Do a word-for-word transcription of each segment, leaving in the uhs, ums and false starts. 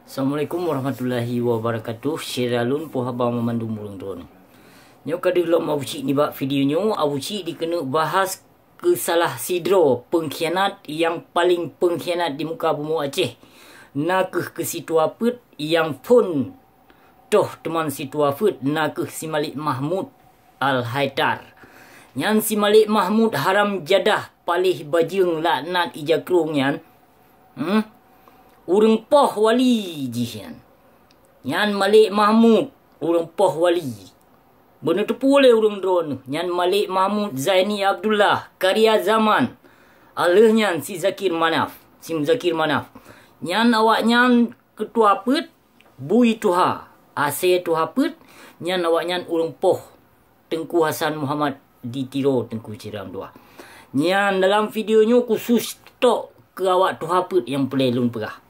Assalamualaikum warahmatullahi wabarakatuh. Syedara lôn, peue haba banmandum ureuëng droeneuh. Nyoe ka deuh lom Abusyik nibak video nyoe. Abusyik dikeuneuk bahas keu salah sidroe peungkhianat nyang paleng peungkhianat di muka bumoe Aceh, na kheueh keu si tuha peuet nyang phon toh teuma si tuha peuet, na kheueh si Malik Mahmud Al-Haitar. Nyan si Malik Mahmud haram jadah, paléh bajeueng, laknat ija krueng nyan, hmm? Ureuëng poh wali jih nyan. Nyan Malik Mahmud, ureuëng poh wali. Beuneuteupeu lé ureuëng droeneuh, nyan Malik Mahmud, Zaini Abdullah, Karya Zaman. Alheuh nyan si Zakir Manaf, si Muzakir Manaf. Nyan awaknyan keu tuha peuet, bui tuha, asée tuha peuet, nyan awaknyan ureuëng poh Teungku Hasan Muhammad di Tiro, Teungku, syedara meutuwah. Nyan dalam video nyoe khusus tok keu awak tuha peuet nyang peureulée lôn peugah.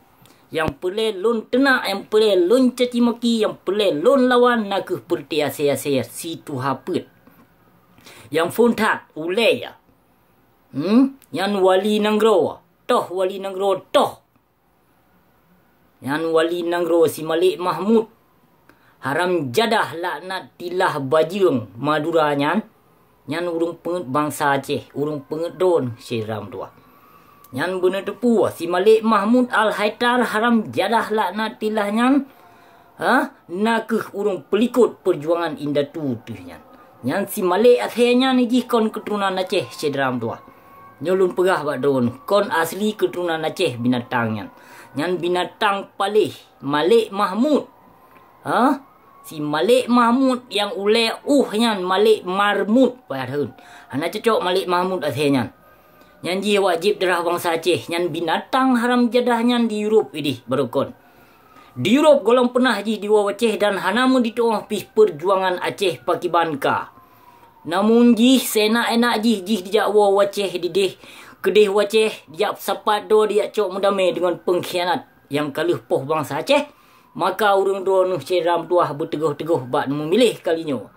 Nyang peureulée lôn teunak, nyang peureulée lôn caci maki, nyang peureulée lôn lawan na kheueh peureuté asée-asée si tuha peuet. Nyang phon that, ulée ya. Hmm? Nyan wali nanggroe, toh wali nanggroe, toh. Nyan wali nanggroe si Malik Mahmud. Haram jadah, laknat tilah bajeueng Madura nyan. Nyan ureuëng peungeuet bansa Aceh, ureuëng peungeuet droeneuh, syedara meutuwah. Nyan beuneuteupeu si Malik Mahmud Al-Haitar, haram jadah, laknat tilah nyan. Ha? Na kheueh ureuëng peulikot peujuangan indatu teuh nyan. Nyan si Malik asée nyan jih kon keuturonan Aceh, syedara meutuwah. Nyoe lôn peugah bak droeneuh, kon asli keuturonan Aceh binatang nyan. Nyan binatang paléh, Malik Mahmud. Ha? Si Malik Mahmud nyang ulée uh nyan Malik Marmut, padahai hana cocok Malik Mahmud asée nyan. Nyan jih awak jieb darah bansa Aceh, nyan binatang haram jadah nyan di Europe idih barokon. Di Europe gohlom peunah jih diwoe u Aceh dan hana meudituoh pih peujuangan Aceh pakiban ka. Namun jih seunak-enak jih, jih dijak woe u Aceh dideh, keudeh u Aceh dijak sapat droe, dijak cok meudamé deungon peungkhianat nyang ka lheueh poh bansa Aceh. Maka ureuëng droeneuh, syedara meutuwah, beuteugoh-teugoh bak neumumiléh kali nyoe.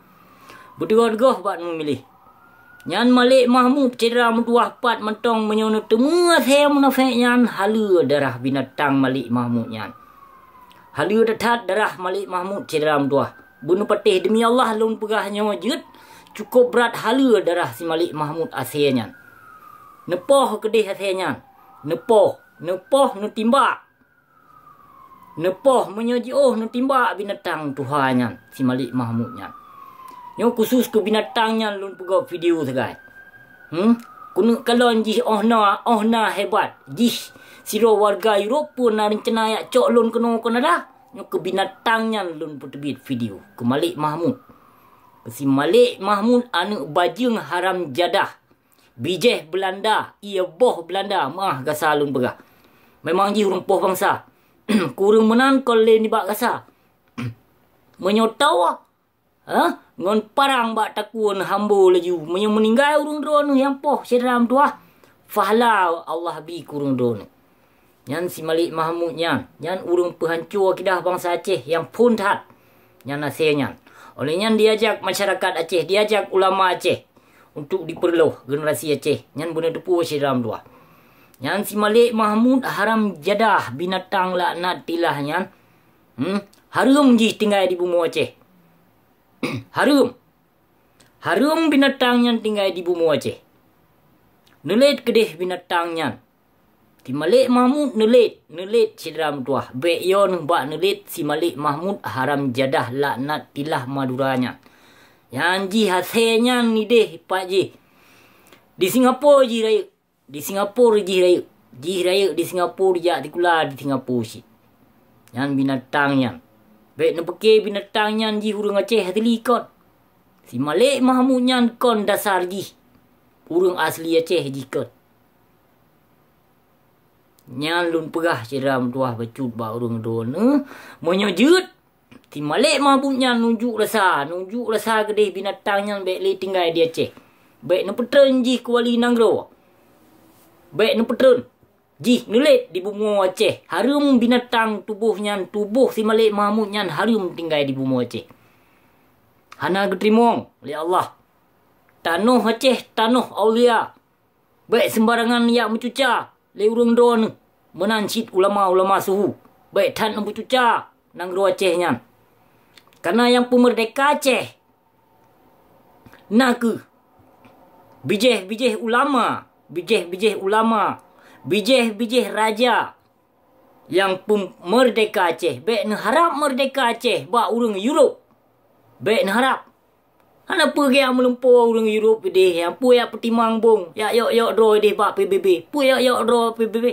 Beuteugoh-teugoh bak neumumiléh. Nyan Malik Mahmud, syedara meutuwah, pat mantong meunyoe neuteumé asée munafék nyan, haleue darah binatang Malik Mahmud nyan. Haleue that-that darah Malik Mahmud, syedara meutuwah. Beuneupatéh, demi Allah lôn peugah nyoe jeuet, cukôp brat haleue darah si Malik Mahmud asée nyan. Neupoh keudeh asée nyan. Neupoh, neupoh, neutimbak. Neupoh, meunyoe jiôh neutimbak binatang tuha nyan, si Malik Mahmud nyan. Nyoe khusus keu binatang nyan lôn peugot video sagai. Hmm? Keuneuk kalon jih óh na, óh na hebat. Jih sidroe warga Europe pun na reuncana jak cok lôn keunoe Kanada. Nyoe keu binatang nyan lôn peuteubiet video. Keu Malik Mahmud. Keu si Malik Mahmud aneuëk bajeueng haram jadah. Bijéh Beulanda, ié boh Beulanda, meuáh gasa lôn peugah. Memang jih ureuëng poh bansa. Kureueng meunan kon lé nibak gasa. Meunyoe tawa, ha? Ngon parang bak takue neuhambo laju. Meunyoe meuninggai ureuëng droeneuh nyang poh syedara meutuwah, pahala Allah bri keu ureuëng droeneuh. Nyan si Malik Mahmud nyan, nyan ureuëng peuhanco akidah bansa Aceh nyang phon that. Nyan asée nyan. Oleh nyan diajak masyarakat Aceh, diajak ulama Aceh untuk dipeureuloh generasi Aceh. Nyan beuneuteupeu syedara meutuwah. Nyan si Malik Mahmud haram jadah binatang laknat tilah nyan. Hmm? Hareuem jih tinggai di bumoe Aceh. Hareuem. Hareuem binatang nyan tinggai di bumoe Aceh. Neulét keudeh binatang nyan. Si Malik Mahmud neulét, neulét syedara meutuwah. Bék yo neuh bak neulét si Malik Mahmud haram jadah laknat tilah Madura nyan. Nyan jih asée nyan ideh pat jih. Di Singapura jih rayeuk. Di Singapura jih rayeuk. Jih rayeuk di Singapura, jak sikula di Singapura cit. Nyan binatang nyan. Bék neupeuke binatang nyan jih ureuëng Aceh asli kon. Si Malik Mahmud nyan kon dasar jih ureuëng asli Aceh jih kon. Nyan lôn peugah syedara meutuwah bacut bak ureuëng droeneuh, meunyoe jeuet, si Malik Mahmud nyan nunjuk rasa, nunjuk rasa keudeh binatang nyan bék lé tinggai di Aceh. Bék neupeutreun jih keu wali nanggroe. Bék neupeutreun jih neulét di bumoe Aceh. Hareuem binatang tuboh nyan, tuboh si Malik Mahmud nyan hareuem tinggai di bumoe Aceh. Hana geuteurimong lé Allah. Tanoh Aceh, tanoh aulia. Bék seumbarangan jak meucuca lé ureuëng droeneuh, meunan cit ulama-ulama suhu. Bèk that neubeucuca nanggroe Aceh nyan. Karena nyang peumeurdeka Aceh na kheueh bijéh-bijéh ulama, bijéh-bijéh ulama, bijéh-bijéh raja nyang peumeurdeka Aceh. Bèk neuharab meurdeka Aceh bak ureuëng Europe. Bèk neuharab. Hana peue geujak meulumpoe ureuëng Europe idéh, nyang peue jak peutimang bong, jak yok-yok droe idéh bak P B B. Peue yok-yok droe P B B?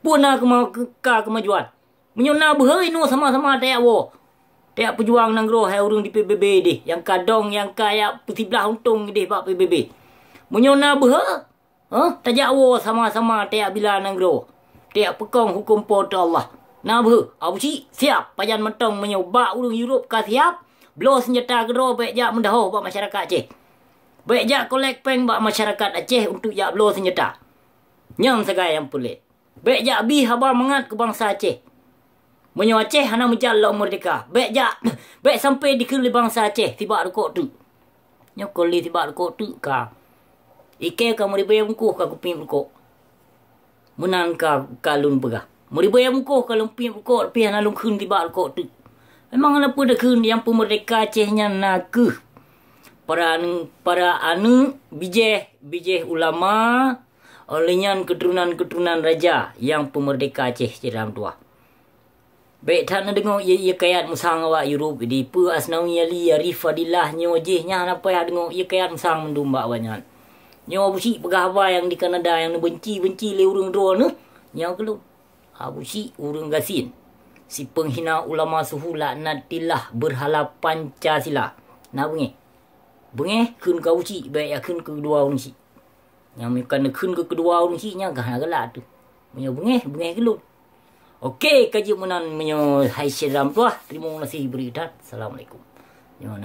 Peue na keuma-, ka keumajuan? Meunyoe na beuhe, inoe sama-sama tajak woe. Tajak peujuang nanggroe hai ureuëng di P B B idéh, nyang ka dong, nyang ka jak peusiblah untông idéh bak P B B. Meunyoe na beuhe, Hah? Tajak woe sama-sama tajak bila nanggroe. Tajak peukong huköm Po teu Allah. Na beuhe, Abusyik siap pajan mantong meunyoe bak ureuëng Europe ka siap, bloe seunjata keudroe bèk jak meudahoh bak masyarakat Aceh. Bèk jak kolek péng bak masyarakat Aceh untuk jak bloe seunjata. Nyan sagai nyang peureulée. Bèk jak bi haba mangat keu bansa Aceh. Meunyoe Aceh hana meujan lom meurdeka, bèk jak, bèk sampai dikheun lé bansa Aceh sibak rukok teuk. Nyoe kon lé sibak rukok teuk ka. Ikée ka meuribée bungkôh ka kupiep rukok. Meunan ka, ka lôn peugah. Meuribée bungkôh ka lôn piep rukok, tapi hana lôn kheun sibak rukok teuk. Memang hana peue takheun, nyang peumeurdeka Aceh nyan na kheueh para ane-, para aneuëk bijéh, bijéh ulama, óh lheueh nyan keuturonan-keuturonan raja nyang peumeurdeka Aceh syedara meutuwah. Bèk that neudeungoe ié-ié kayat musang awak Europe di peue Asnawi Ali, Arif Fadilah nyoe jih nyan hana payah deungoe ié kayat musang mandum bak awaknyan. Nyoe Abusyik peugah haba nyang di Kanada nyang neubenci-benci lé ureuëng droeneuh, nyoe keu lôn. Abusyik ureuëng gasien. Si peunghina ulama suhu laknatillah beurhala Pancasila. Na beungéh. Beungéh kheun keu Abusyik, bèk jak kheun keu keudua ureuëng syik. Nyang meunyoe ka neukheun keu keudua ureuëng syik nyan ka hana galak teuh. Meunyoe beungéh, beungéh keu lôn. Oke, ka jeuet meunan meunyoe hai syedara meutuwah. Terima kasih beri that. Assalamualaikum. Nyoe na